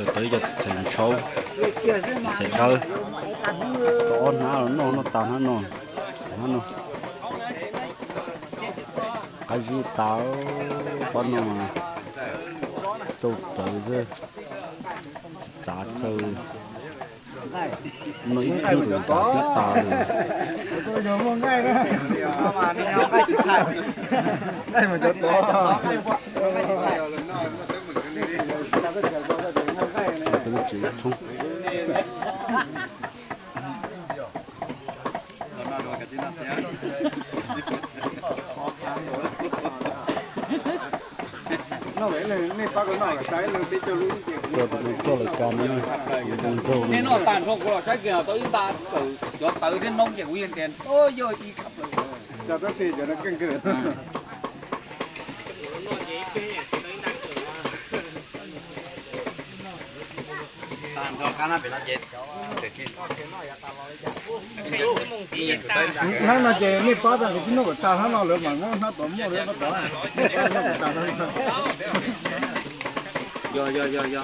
Tau ib co txhais ntshauv, txhais dawb, tau ob hnab los noj, noj tas hnab no, hnab no. Qab zib tas, pab no mas rau rawv xwb, txav chaw. Noj ib hnub tas thiab tas li. Tsev tshoob. Coj tus no coj lawv ka no, tus no nrog. Nej noj tag nrho kuv los saib kiag tau ib nta kawm cov tawv thiab noob ces kuv yeej tias yog ib khab plaws. Hnab no ces nej pab tas, kuv twb noj kom tag hnab no lawm mas muab hnab tom muaj lawm pab tod. Nej pab noj kom tag hnab no.